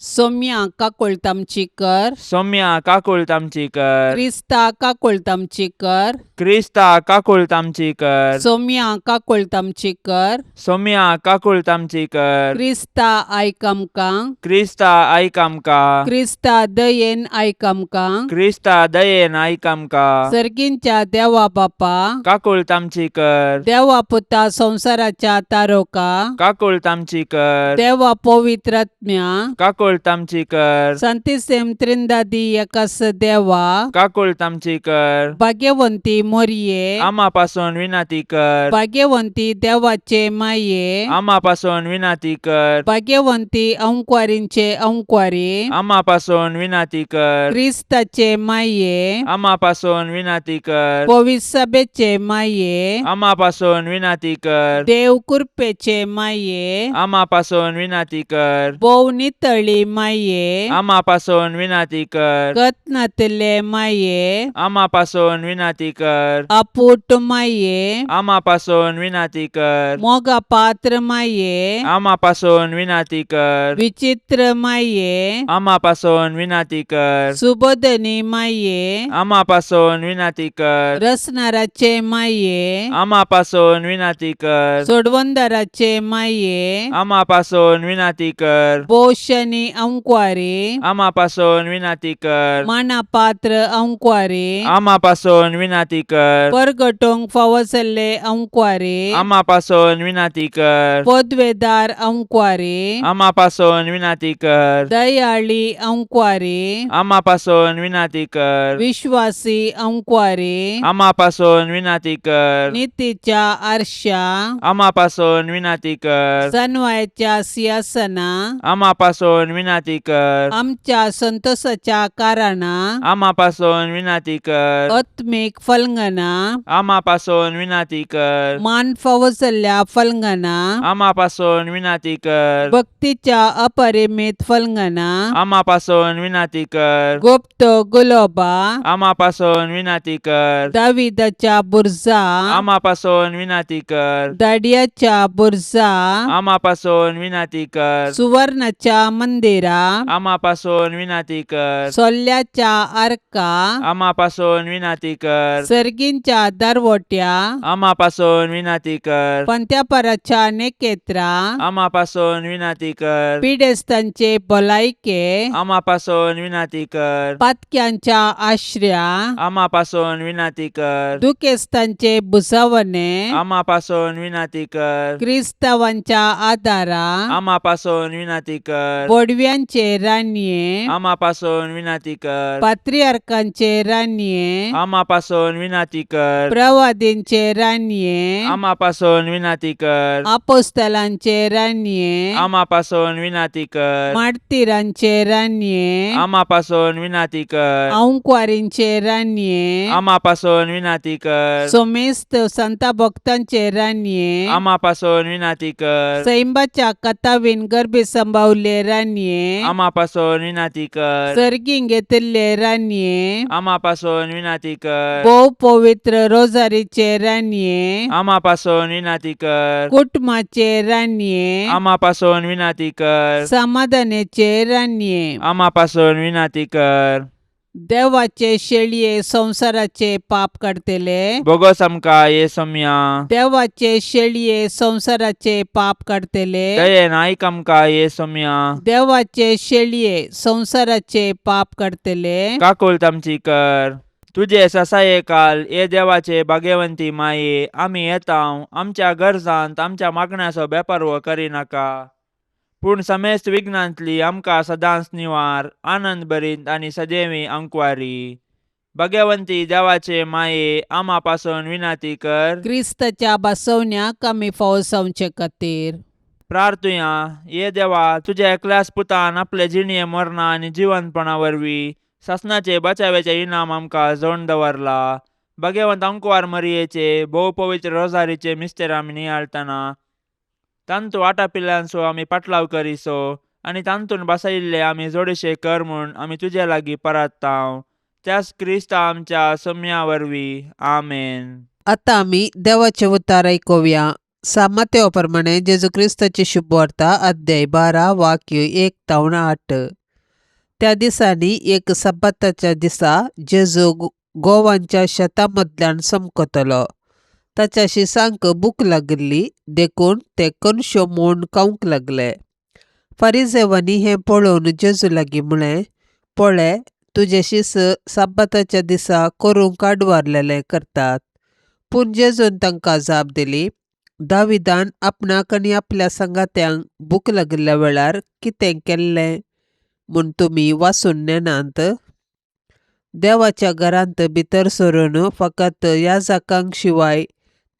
सोम्या काकुळट आमची कर. सोम्या काकुळट आमची कर. क्रिस्ता काकुळट आमची कर. क्रिस्ता काकुळट आमची कर. सोम्या काकुळट आमची कर. सोम्या काकुळट आमची कर. क्रिस्ता आयक आमकां. क्रिस्ता आयक आमकां. क्रिस्ता दयेन आयक आमकां. क्रिस्ता दयेन आयक आमकां. सर्गींच्या देवा बापा, काकुळट आमची कर. देवा पुता संवसाराच्या तारोका, काकुळट आमची कर. देवा पवित्र आत्म्या, काकुळट काकुळट आमची कर. सांतिसेम त्रिंदादी एकास देवा, काकुळट आमची कर. भाग्यवंती मोरये, आमा पासून विनंती कर. भाग्यवंती देवाचे माये, आमा पासून विनंती कर. भाग्यवंती अंकवारींचे अंकवारी, आमा पासून विनंती कर. क्रिस्ताचे माये, आमा पासून विनंती कर. पविसभेचे माये, आमा पासून विनंती कर. देव कृपेचे माये, आमा पासून विनंती कर. भोव नितळी माये, आमा पासून विनंती कर. गतनातले माये, आमा पासून विनंती कर. आपूट माये, आमा पासून विनंती कर. मोगा पात्र माये, आमा पासून विनंती कर. विचित्र माये, आमा पासून विनंती कर. सुबोधनी माये, आमा पासून विनंती कर. रसनाराचे माये, आमा पासून विनंती कर. सोडवंदाराचे माये, आमा पासून विनंती कर. पोषणी अंकवारी, आमा पासून विनंती कर. मानापात्र अंकवारी, आमा पासून विनंती कर. परगटोंक फावो जाल्ले अंकवारी, आमा पासून विनंती कर. पदवेदार अंकवारी, आमा पासून विनंती कर. दयाळी अंकवारी, आमा पासून विनंती कर. विश्वासी अंकवारी, आमा पासून विनंती कर. नितीच्या आरशा, आमा पासून विनंती कर. सनवायच्या सिंहासना, आमा पासून विनंती कर. आमच्या संतोषाच्या कारणा, आमा पासून विनंती कर. आत्मीक फलंगना, आमा पासून विनंती कर. मान फावो जाल्ल्या फलंगना, आमा पासून विनंती कर. भक्तीच्या अपरिमित फलंगना, आमा पासून विनंती कर. गुप्त गुलोबा, आमा पासून विनंती कर. दाविदाच्या बुरजा, आमा पासून विनंती कर. दाडियाच्या बुरजा, आमा पासून विनंती कर. सुवर्णाच्या मंदिरा, आमा पासून विनंती कर. सोल्ल्याच्या आर्का, आमा पासून विनंती कर. सर्गींच्या दरवट्या, आमा पासून विनंती कर. पंत्यापराच्या नेकेत्रा, आमा पासून विनंती कर. पिडेस्तांचे भलायके, आमा पासून विनंती कर. पातक्यांच्या आश्र्या, आमा पासून विनंती कर. दुखेस्तांचे भुजावणे, आमा पासून विनंती कर. क्रिस्तावांच्या आदारा, आमा पासून विनंती कर. बोडव्यांचे रानये, आमा पासून विनंती कर. पात्रियार्कांचे रानये, आमा पासून विनंती कर. प्रवादींचे रानये, आमा पासून विनंती कर. आपोस्तलांचे रानये, आमा पासून विनंती कर. मार्तिरांचे रानये, आमा पासून विनंती कर. अंकवारींचे रानये, आमा पासून विनंती कर. सोमेस्त संता भक्तांचे रानये, आमा पासून विनंती कर. सैंबाच्या कथावीन गर्भी संभावले रानये, आमा पासून विनंती कर. सर्गीं घेतिल्ले रानये, आमा पासून विनंती कर. भोव पवित्र रोजारीचे रानये, आमा पासून विनंती कर. कुटुंबाचे रानये, आमा पासून विनंती कर. समाधानाचे रानये, आमा पासून विनंती कर. देवाचे शेळये संवसाराचे पाप काडतले, बोगस आमकां ये सोम्या. देवाचे शेळये संवसाराचे पाप काडतले, दयेन आयक आमकां ये सोम्या. देवाचे शेळये संवसाराचे पाप काडतले, काकुळट आमची कर. तुजे ससाये काल ये देवाचे भाग्यवंती माये, आमी येता आमच्या गरजांत आमच्या मागण्याचो बेपर्व करिनाका, पूण समेस्त विघ्नांतली आमकां सदांच निवार, आनंद भरीत आनी सदैवी अंकवारी. भाग्यवंती देवाचे माये, आमा पासून विनंती कर. क्रिस्ताच्या बसवण्याक आमी फावो जावचे खातीर. प्रार्थुया. ये देवा, तुज्या एकल्याच पुतान आपले जिणये मरणा आनी जिवंतपणा वरवीं सासणाचे बचाव्याचे इनाम आमकां जोडून दवरला. भाग्यवंत अंकवार मरियेचे भोव पवित्र रोजारीचे मिस्तेर आमी नियाळतना तांतू आटापिल्ल्यांचो आमी पाटलाव करिसो आनी तांतून बसयिल्ले आमी जोडशे कर म्हूण आमी तुजे लागीं परात्तांव, त्याच क्रिस्ता आमच्या सम्या वरवीं. आमेन. आतां आमी देवाचें उतार आयकुया. सामातेवा प्रमाणे जेजू क्रिस्ताची शुभवार्ता, अध्याय 12, वाक्य 1 तावन 8. त्या दिसांनी एक सब्बाताच्या दिसा जेजू गोवांच्या शेता मदल्यान समकतलो. ताच्या शिसांक भूक लागिल्ली देखून ते कणशो म्हूण खावंक लागले. फारिजेवांनी हें पळोवन जेजू लागीं म्हळें, पळय, तुजे शीस सब्बाताच्या दिसा करूंक आडवारलेलें करतात. पूण जेजून तांकां जाप दिली, दाविदान आपणाक आनी आपल्या सांगात्यांक भूक लागिल्ल्या वेळार कितें केल्लें? म्हूण तुमी वाचून नेनात? देवाच्या घरांत भितर सरून फकत याजकांक शिवाय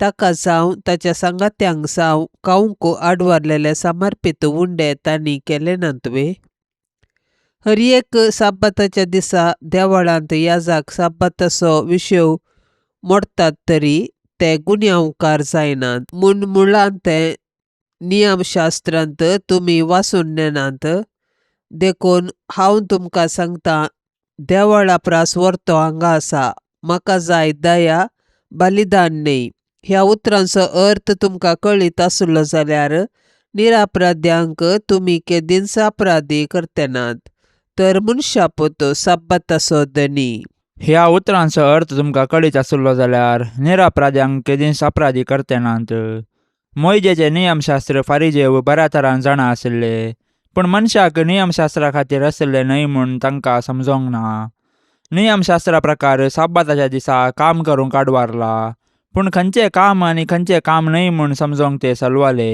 ताका जावं ताच्या सांगात्यांक जावं खावंक आडवारलेले समर्पीत उंडे तांणी केले नात वे? हर एक साबाताच्या दिसा देवळांत याजक साबाताचो विशय मोडटात तरी ते गुन्यांवकार जायनात म्हूण मुळांत तें नियमशास्त्रांत तुमी वाचून नेनात? देखून हांव तुमकां सांगता, देवळा प्रास व्हरतो हांगा आसा. म्हाका जाय दया, बलिदान न्हय ह्या उतरांचो अर्थ तुमकां कळीत आसलो जाल्यार निरापराध्यांक तुमी केदींच अपराधी करते नात. तर मनशापूत साबाताचो धनी. ह्या उतरांचो अर्थ तुमकां कळीत आसलो जाल्यार निरापराध्यांक केदींच अपराधी करते नात. मोयजेचें नियमशास्त्र फारिजेव बऱ्या तरान जाणा आशिल्ले, पूण मनशाक नियमशास्त्रा खातीर आशिल्ले न्हय म्हूण तांकां समजोंक ना. नियमशास्त्रा प्रकार साबाताच्या दिसा काम करूंक आडवारला, पूण खंयचें काम आनी खंयचें काम न्हय म्हूण समजोंक ते सलवाले.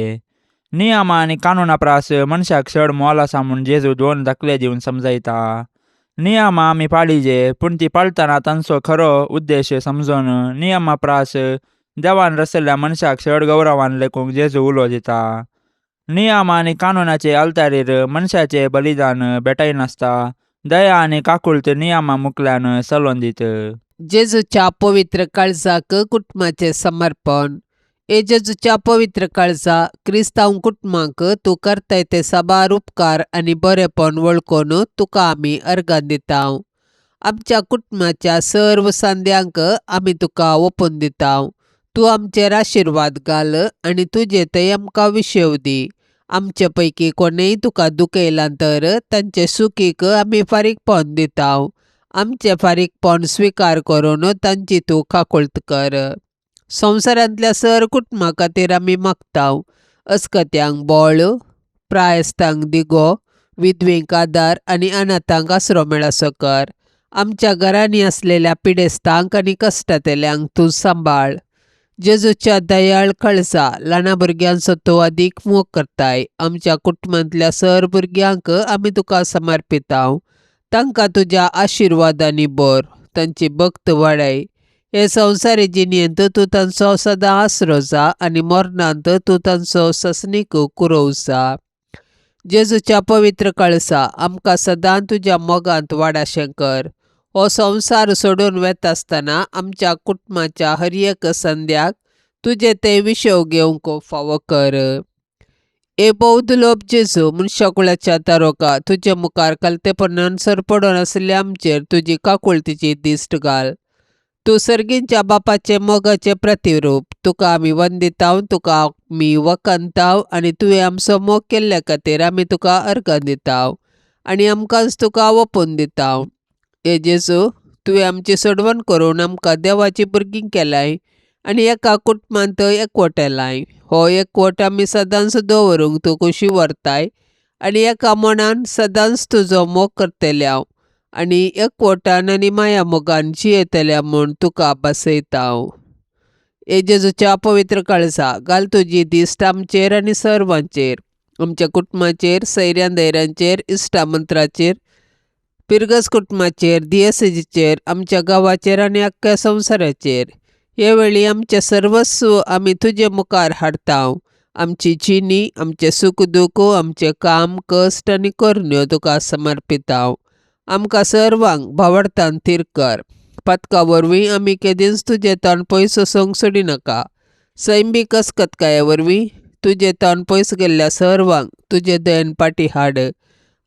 नियमा आनी कानुना प्रास मनशाक चड मोल आसा म्हूण जेजू दोन दाखले दिवन समजायता. नियमां आमी पाळिजे, पूण ती पाळटना तांचो खरो उद्देश समजून नियमा प्रास देवान रचल्ल्या मनशाक चड गौरवान लेखूंक जेजू उलो दिता. नियम आनी कानुनाचे आल्तारीर मनशाचे बलिदान भेटयनासता दया आनी काकुळट नियमा मुखल्यान चलोवन दित. जेजूच्या पवित्र काळजाक कुटुंबाचें समर्पण. हे जेजूच्या पवित्र काळजा, क्रिस्तांव कुटुंबांक तूं करताय ते साबार उपकार आनी बरेपण वळखून तुका आमी अर्गां दिता. आमच्या कुटुंबाच्या सर्व सांद्यांक आमी तुका ओपून दिता. तूं आमचेर आशिर्वाद घाल आनी तुजे थंय आमकां विशेव दी. आमचे पैकी कोणेय तुका दुखयलां तर तांचे सुखीक आमी फारीकपण दिता. आमचें फारीकपण स्विकार करून तांची तूं काकुळट कर. संवसारांतल्या सर कुटुंबा खातीर आमी मागता. अस्कत्यांक बळ, प्रायस्तांक दिगो, विधवेंक आदार आनी अनाथांक आसरो मेळसो कर. आमच्या घरांनी आसलेल्या पिडेस्तांक आनी कश्टांतल्यांक तूं सांबाळ. जेजूच्या दयाळ कळसा, ल्हाना भुरग्यांचो तूं अदीक मोग करताय. आमच्या कुटुंबांतल्या सर भुरग्यांक आमी तुका समर्पिता. तांकां तुज्या आशिर्वादांनी भर, तांची भक्त वाडय. हे संवसारी जिणेंत तूं तांचो सदां आसरो जा आनी मरणांत तूं तांचो ससनीक कुरोव जा. जेजूच्या पवित्र कळसा, आमकां सदां तुज्या मोगांत वाडाशें कर. हो संवसार सोडून वेता आसतना आमच्या कुटुंबाच्या हर एक संद्याक तुजें तें विशय घेवंक फावो कर. हे बौद्धलोभ जेजू, मनशाकुळाच्या तारोका, तुजे मुखार कलतेपणान सरपडून आशिल्ल्या आमचेर तुजी काकुळतीची दिश्ट घाल. तूं सर्गींच्या बापाचे मोगाचें प्रतिरूप. तुका आमी वंदिताव, तुका आमी वखंताव आनी तुवें आमचो मोग केल्ल्या खातीर आमी तुका अर्गां दिताव आनी आमकांच तुका ओपून दिताव. हे जेजू, तुवें आमची सोडवण करून आमकां देवाची भुरगीं केलाय आनी एका कुटुंबांत एकवटेलाय. हो एकवट आमी सदांच दवरूंक तूं खोशी व्हरताय आनी एका मनान सदांच तुजो मोग करतले आनी एकवटान आनी माया मोगान जियेतल्या म्हूण तुका बसयता. हे जेजूच्या पवित्र काळजा, घाल तुजी दिश्ट आमचेर आनी सर्वांचेर, आमच्या कुटुंबाचेर, सैऱ्यां धैर्यांचेर, इश्टा मंत्राचेर, पिरगस कुटुंबाचेर, दियसेजीचेर, आमच्या गांवाचेर आनी अख्ख्या संवसाराचेर. हे वेळी आमचें सर्वस्व आमी तुजे मुखार हाडटा. आमची जिणी, आमचें सूख दुख्ख, आमचें काम, कश्ट आनी करण्यो तुका समर्पिता. आमकां सर्वांक भावार्थान थीर कर. पदका वरवीं आमी केदींच तुजें तोंड पयस वचूंक सोडिनाका. सैमीक अस्कतकाये वरवीं तुजें तोंड पयस गेल्ल्या सर्वांक तुजें दयन फाटीं हाड.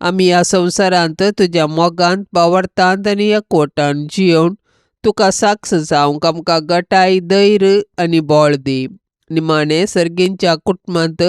आमी ह्या संवसारांत तुज्या मोगांत, भावार्थांत आनी एकवटान जियोवन तुका साक्ष जावंक आमकां गटाय, धैर्य आनी बळ दी. निमाणें सर्गींच्या कुटुंबांत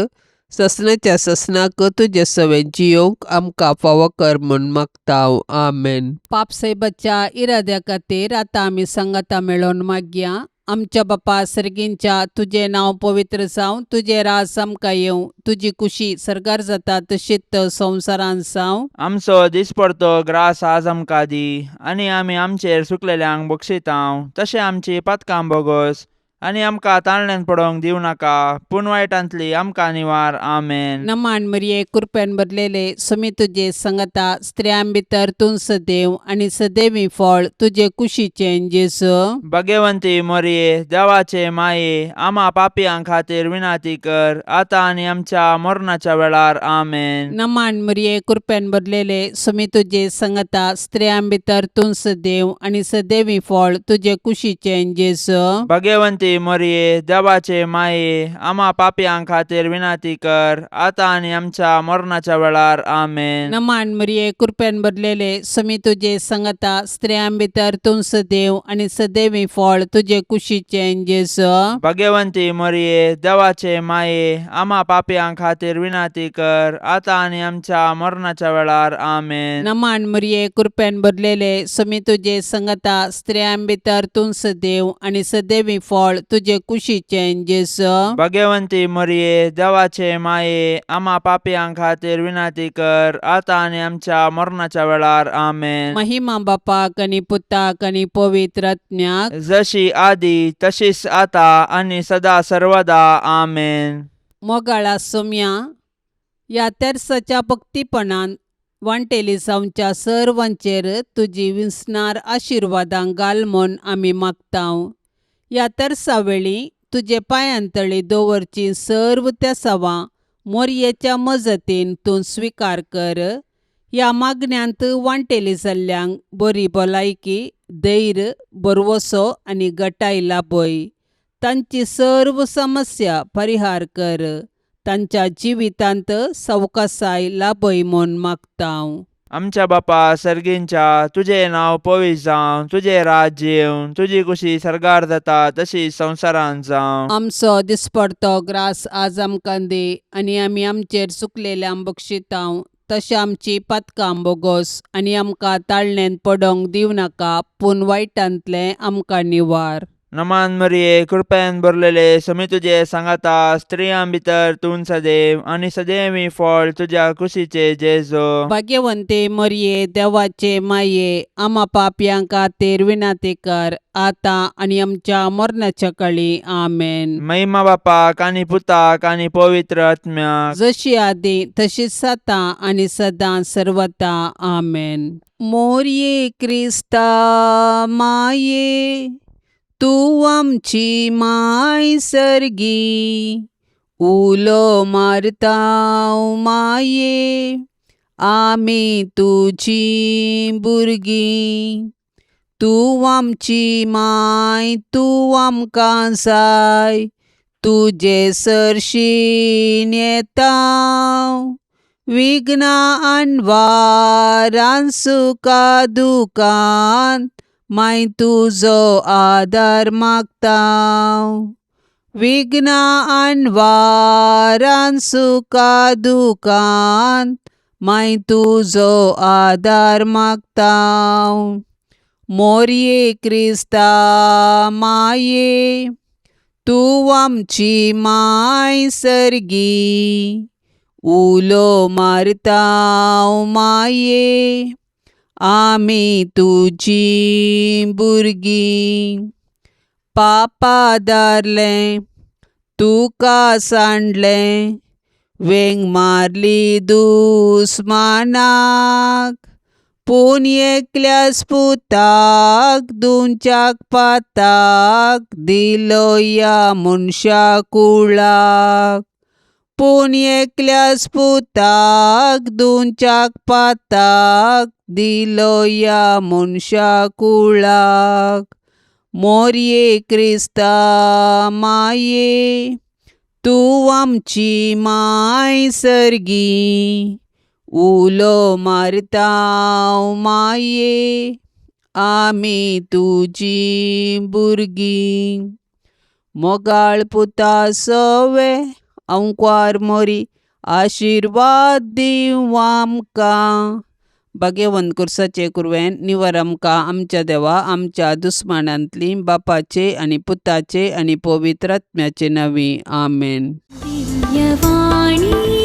ससनाच्या ससनाक तुजे सवें जियोवंक आमकां फावो कर म्हूण मागता. आमेन. पापसाहेबाच्या इराद्या खातीर आतां आमी सांगाता मेळोवन मागया. आमच्या बापा सर्गींच्या, तुजें नांव पवित्र जावं, तुजें राज आमकां येवं, तुजी खुशी सर्गार जाता तशीच संवसारांत जावं. आमचो दिसपडतो ग्रास आज आमकां दी आनी आमी आमचेर सुकलेल्यांक बक्षितांव तशें आमची पातकां बोगस आनी आमकां ताळण्यान पडोवंक दिवं नाका, पूण वायटांतली आमकां निवार. आमेन. नमान मरिये, कृपेन भरलेले, सुमी तुजे संगता, स्त्रियां भितर तूं सदैव आनी सदैवी फळ तुजे कुशीचें जेजू. भगवंती मोरये, देवाचे माये, आमा पापयां खातीर विनंती कर, आतां आनी आमच्या मरणाच्या वेळार. आमेन. नमान मरिये, कृपेन भरलेले, सुमी तुजे संगता, स्त्रियां भितर तूं सदैव आनी सदैवी फळ तुजे कुशीचें जेजू. भगवंती मोरये, देवाचे माये, आमा पापयां खातीर विनंती कर, आतां आनी आमच्या मरणाच्या वेळार. आमेन. नमान मरिये, कृपेन भरलेले, सुमी तुजे संगता, स्त्रियां भितर तूं सदैव आनी सदैवी फळ तुजे कुशीचें जेजू. भगवंती मोरये, देवाचे माये, आमा पापयां खातीर विनंती कर, आतां आनी आमच्या मरणाच्या वेळार. आमेन. नमान मरिये, कृपेन भरलेले, सुमी तुजे संगता, स्त्रियां भितर तूं सदैव आनी सदैवी फळ तुजे कुशीचें जेजू. भगवंती मोरये, देवाचे माये, आमा पापयां खातीर विनंती कर, आतां आनी आमच्या मरणाच्या वेळार. आमेन. महिमा बापाक आनी पुताक आनी पवित्र आत्म्याक, जशी आदी तशीच आता आनी सदा सर्वदा. आमेन. मोगाळा सोम्या, ह्या तेर्साच्या भक्तीपणान वांटेली जावच्या सर्वांचेर तुजी विसणार आशिर्वादां घाल म्हूण आमी मागतांव. ह्या तेर्सा वेळी तुजे पांयांतळी दवरची सर्व तेसावां मोरयेच्या मजतीन तूं स्विकार कर. ह्या मागण्यांत वांटेली जाल्ल्यांक बरी भलायकी, धैर्य, भरवसो आनी गटाय लाभय. तांची सर्व समस्या परिहार कर. तांच्या जिवितांत सवकासाय लाभय म्हूण मागतांव. आमच्या बापा सर्गींच्या, तुजें नांव पवित्र जावं, तुजें राज्य येवं, तुजी कुशी सर्गार जाता तशी संवसारांत जावं. आमचो दिसपडतो ग्रास आज आमकां दी आनी आमी आमचेर चुकलेल्यांक बक्षितांव तशें आमची पातकां बोगोस आनी आमकां ताळणेंत पडोंक दिवं नाका, पूण वायटांतलें आमकां निवार. नमान मरिये, कृपेन भरलेले, समी तुजे सांगाता, स्त्रियां भितर तूं सदैव आनी सदैवी फळ तुज्या कुशीचे जेजो. भाग्यवंते मरिये, देवाचे माये, आमा पापयां खातीर विनंती कर, आतां आनी आमच्या मरणाच्या काळी. आमेन. महिमा बापाक आनी पुताक आनी पवित्र आत्म्याक, जशी आदी तशीच आतां आनी सदां सर्वता. आमेन. मोरये क्रिस्ता माये, तूं आमची माय सर्गी, उलो मारता माये, आमी तुजी भुरगीं. तूं आमची माय, तूं आमकां जाय, तुजे सरशीन येता, विघ्नां अनवारान सुखा दुखान माय तुजो आदार मागता. विघ्नां अनवारान सुखा दुखान माय तुजो आदार मागता. मोरये क्रिस्ता माये, तूं आमची माय सर्गी, उलो मारता माये, आमी तुजी भुरगीं. पापा दारलें तुका सांडलें, वेंग मारली दुस्मानाक, पूण एकल्याच पुताक दुमच्याक पाताक दिलो ह्या मनशा कुळाक. पूण एकल्याच पुताक दुमच्याक पाताक दिलो ह्या मनशा कुळाक. मोरये क्रिस्ता माये, तूं आमची माय सर्गी, उलो मारता माये, आमी तुजी भुरगीं. मोगाळ पुता सवे अंकवार मोरी, आशिर्वाद दिवं आमकां. भाग्यवंत कुर्साचे कुरवेन निवर आमकां आमच्या देवा आमच्या दुस्मानांतली, बापाचे आनी पुताचे आनी पवित्र आत्म्याचे नांवी. आमेन. दिव्यवाणी.